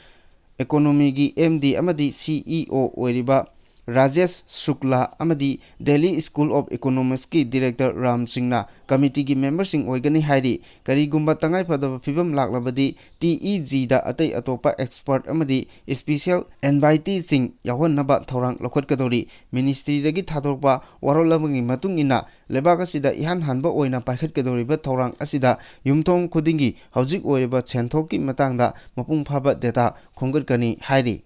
Economyꯒꯤ MD ꯑꯃꯗꯤ CEO ꯑꯣꯏꯔꯤꯕ ꯔꯥꯖꯦꯁ ꯁꯨꯛꯂꯥ ꯑꯃꯗꯤ Delhi School of Economics ꯀꯤ Director ꯔꯥꯝ ꯁꯤꯡꯅ committee ꯒꯤ member ꯁꯤꯡ ꯑꯣꯏꯒꯅꯤ ꯍꯥꯏꯔꯤ꯫ ꯀꯔꯤꯒꯨꯝꯕ ꯇꯉꯥꯏꯐꯗꯕ ꯐꯤꯕꯝ ꯂꯥꯛꯂꯕꯗꯤ, TEG ꯗ ꯑꯇꯩ ꯑꯇꯣꯞꯄ expert ꯑꯃꯗꯤ special invitee ꯁꯤꯡ ꯌꯥꯎꯍꯟꯅꯕ ꯊꯧꯔꯥꯡ ꯂꯧꯈꯠꯀꯗꯧꯔꯤ꯫ Ministry ꯗꯒꯤ ꯊꯥꯗꯣꯔꯛꯄ ꯋꯥꯔꯣꯜ ꯑꯃꯒꯤ ꯃꯇꯨꯡ ꯏꯟꯅ, ꯂꯩꯕꯥꯛ ꯑꯁꯤꯗ ꯏꯍꯥꯟ ꯍꯥꯟꯕ ꯑꯣꯏꯅ ꯄꯥꯏꯈꯠꯀꯗꯧꯔꯤꯕ ꯊꯧꯔꯥꯡ ꯑꯁꯤꯗ ꯌꯨꯝꯊꯣꯡ ꯈꯨꯗꯤꯡꯒꯤ ꯍꯧꯖꯤꯛ ꯑꯣꯏꯔꯤꯕ ꯁꯦꯟꯊꯣꯛꯀꯤ ꯃꯇꯥꯡꯗ ꯃꯄꯨꯡ ꯐꯥꯕ data ꯈꯣꯝꯒꯠꯀꯅꯤ ꯍꯥꯏꯔꯤ꯫